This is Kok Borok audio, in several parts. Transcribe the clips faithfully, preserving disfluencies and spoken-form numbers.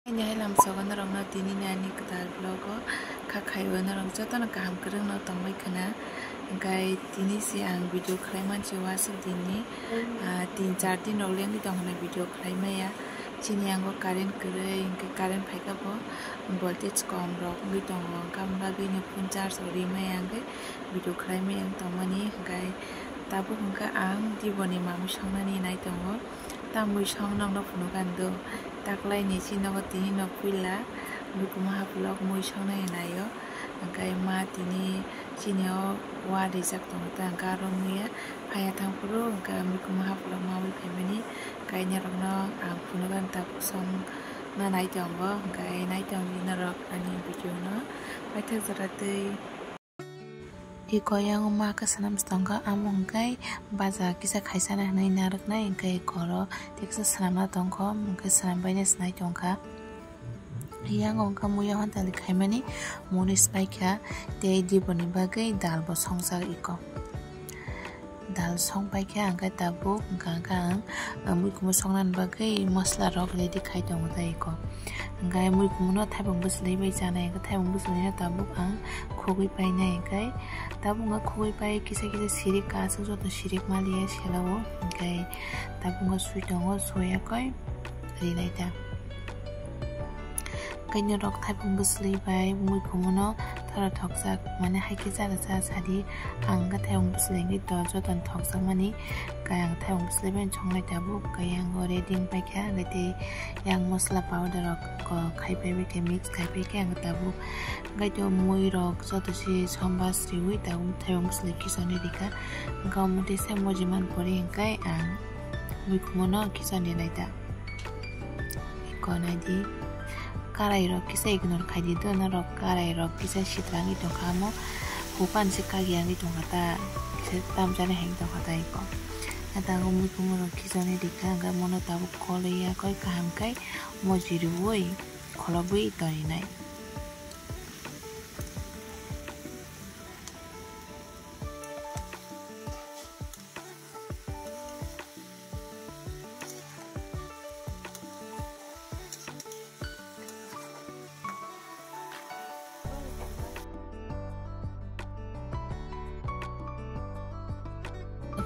Ani hai lamsogo norokno tini ni ani kwtal vlog o kha khaio norok jotono kaham kwrwng no tongbai khwna. Hwnkhe tini se ang video khlai mansi wasuk dinni, ah, tin char din rok le wngwi tong hwnwi video khlai maya. Chini yango current kwrwi, hwnkhe current phaikha bo voltage kom rok wngwi tongo, hwnkhe aboni bagwi no phone charge rok rwi maya hwnkhe video khlai maya wng tongmani. Hwnkhe tabuk hwnkhe ang Diboni mamwi songnani nai tongo. Tamwi song nokno phunukha do. Taklaini chini nogo tini no puila Mikumu hapulok mui songnai naio. Hwnkhe ma tini chini o wa rijak tongo ta hwnkhe aro muiya phaiya thang phuru hwnkhe Mikumu hapulok mawi phaimani kainwi rokno ang phunukha tabuk song na nai tongo hwnkhe nai tongdi norok ani video no paithak jora twi. Iko yango ma khe swnam se tongkha, amo hwnkhe baja kisa khaisana hinwi narwknai, hwnkhe iko oro teksa swnamna tongkho, hwnkhe swnambaino swnai tongkha. Yango hwnkhe muiya hontali khaimani muni swbaikha, tei Diboni bagwi dalbo songjak iko. Dal songpaikha, hwnkhe tabuk hwnkha hwnkhe ang, ah, muikumu songnani bagwi mosola rok ready khai tongo tei iko. Hwnkhe muikumuno thaibung bwswlwi bai chanai, hwnkhe thaibung bwswlwino tabuk ang khugwi painai, hwnkhe tabuk wngkha khugwi pai kisa kisa sirik ka aswk joto sirik maliya sela o, hwnkhe tabuk wngkha swi tongo, soyakoi rinai ta. Kainorok thaibung bwswlwi bai muikumuno thora thokjak, mane hai khe chara cha sadi ang khe thaibung bwswlwi wngwi to jotono thokjakmani, kai ang thaibung bwswlwi bai songnai tabuk, kai ang o ready wngpaikha, hwnkhe tei yang mosola powder rok khai paibaikha, mix khai paikha ang tabuk, hwnkhe to mui rok joto se sombas riwi tabuk thaibung bwswlwi khichoni rikha, hwnkhe omo tei se mojiman pore hwnkhe ang muikumuno khichoni laita. Iko naidi, karai rok kisa ignore khaidi do, norok karai rok kisa sitrangwi tongkha, amo hupan se kagi yangwi tongkha ta, kisa tamjani hai tongkha ta iko. Natango muikumu rok khichoni rikha, hwnkhe mono tabuk kolwi yakoi kaham khai moji riwi kholobwi toninai.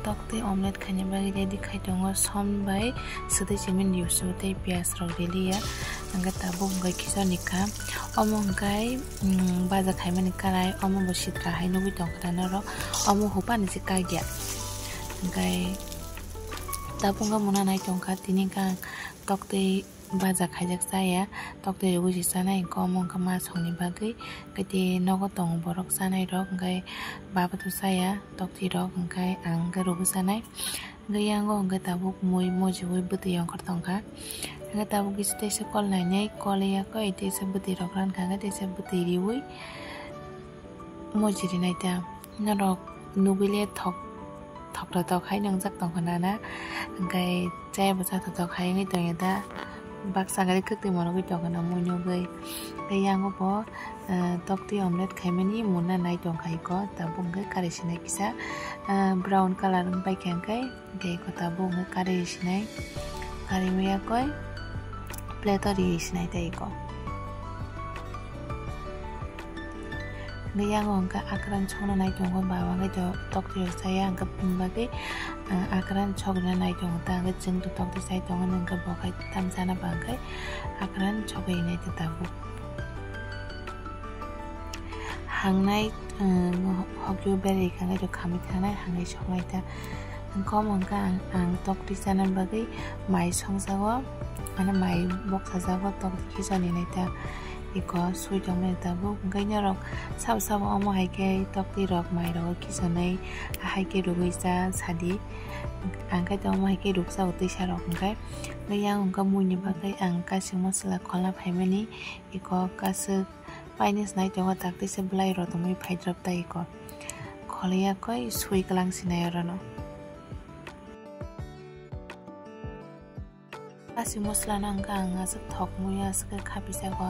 Tok tei omelette khaina bagwi ready khai tongo, som bai swtwi chimini yusu tei piyaj rok riliya, hwnkhe tabuk hwnkhe khichoni kha. Omo hwnkhe, mm, baja khaimani karai, omo bo sitra hai nugwi tongkha norok, omo hupani se kagya. Hwnkhe tabuk wngkha mona nai tongkha, tini wngkha ang tok tei baja khaijak chaya, tok tei rwgwi se chanai, hwnkhe omo wngkha ma songni bagwi, hwnkhe tei nogo tongo borok chanai rok, hwnkhe baba to chaya tok tei rok, hwnkhe ang hwnkhe rwgwi chanai. Hwnkhe yango hwnkhe tabuk mui mojiwi bwtwi yongkhor tongkha. Hwnkhe tabuk kisa teisa kol nainai, kol yakoi teisa bwtwi rok rankha, hwnkhe teisa bwtwi riwi moji rinai ta. Norok nugwi le thok, thok thok hai nwngjak tongkha nana. Hwnkhe chaya bo cha thok thok hai wngwi tongya da. Baksa gari kwtwi monogwi tongkha na mui nugwi. Tei yango bo, eh, tok tei omelette khaimani muna nai tongkha iko. Tabuk hwnkhe kari sinai kisa, eh, brown colour wngpai kha hwnkhe. Hwnkhe iko tabuk hwnkhe kari sinai, kari wngya koi plate o ri sinai tei iko. Hwnkhe yango hwnkhe akran sokna nai tongo, baba hwnkhe to tok twi rok chaya hwnkhe bini bagwi, ah, akran sokna nai tongo ta hwnkhe chwng to tok twi chai tongo hwnkhe bo khai tam chana ba hwnkhe akran sogwi nai ta tabuk. Hangnai, um, hokyo berai kha, hwnkhe to khamwi thangnai, hangnai soknai ta. Hwnkhe omo hwnkhe ang, ang tok twi chana bagwi mai songjago, mane mai boksajago, tok twi khichoni nai ta. Iko swi tongmani tabuk. Hwnkhe norok sabo sabo omo hai khe tok twi rok mai rogo khichonai, ahai khe rwgwi cha sadi. Ang khe to omo hai khe rwkjago twisa rok hwnkhe. Hwnkhe yang hwnkhe muini bagwi ang kasing mosola kholna phaimani. Iko kasuk painwi se nai tongo, tak tei se bwlai rw tongwi phai drop ta iko. Kholiya koi swi kwlang sinai orono. Kasing mosola no hwnkhe ang aswk thok muiya aswk khe khapi jago,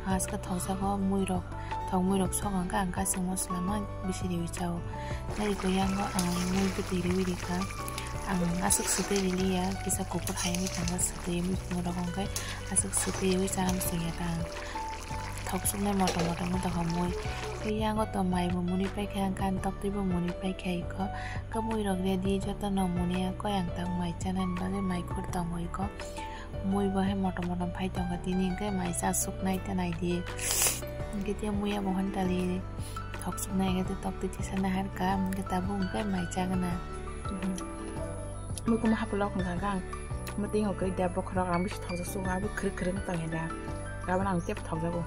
aswk khe thok jago mui rok, thok mui rok sok hwnkhe ang kasing mosola ma bisi riwi chao. Tei iko yango ang mui bwtwi riwi rikha. Ang aswk swtwi riliya, kisa kuphur hai wngwi thango, swtwi mui phungrok hwnkhe aswk swtwi rwi chana muchungya ta ang. Thok suknai motom motom wngwi tongkha mui. Tei yango to mai bo muni paikha, hwnkhe ani toktwi bo muni paikha ikho. Khe muirok ready, jotono muni ya koi ang tak mai chanani bagwi mai khur tongo ikho. Mui bo hai motom motom phai tongkha, tini hwnkhe mai cha suknai ta naidi. Hwnkhe tei muya bo hwn tali thok suknai hwnkhe tei toktwi tisa naharkha, hwnkhe tabuk hwnkhe mai chagwna. Mui kuma hapulok hwnkha khe ang muting hokri dep bokhorok ang bisi thokjak sugo, abo khrik khrik wng tongya da. Abo ang tep thokjago.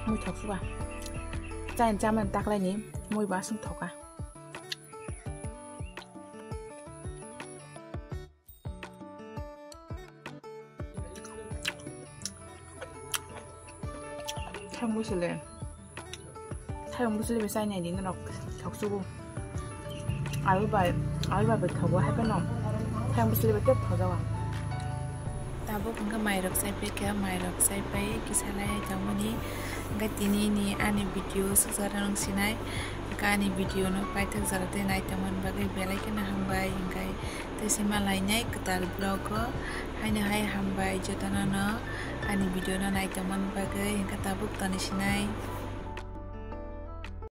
Mui thok suba. Chain chaman taklaini mui ba sung thoka. Thang bwswle. Thang bwswle bai chai nai di norok thok sugo. Alu bai, alu bai bai thogo hai phano. Thang bwswle bai tep thojago. Tabuk hwnkhe mairok chai paikha, mairok chai pai kisa lai tongmani. Hwnkhe tini ni ani video sukjak rang sinai. Hwnkhe ani video no paithak jora tei nai tongmani bagwi belai kheno hambai. Hwnkhe tei se ma lainai kwtal vlog o. Haino hai hambai jotono no ani video no nai tongmani bagwi. Hwnkhe tabuk toni sinai.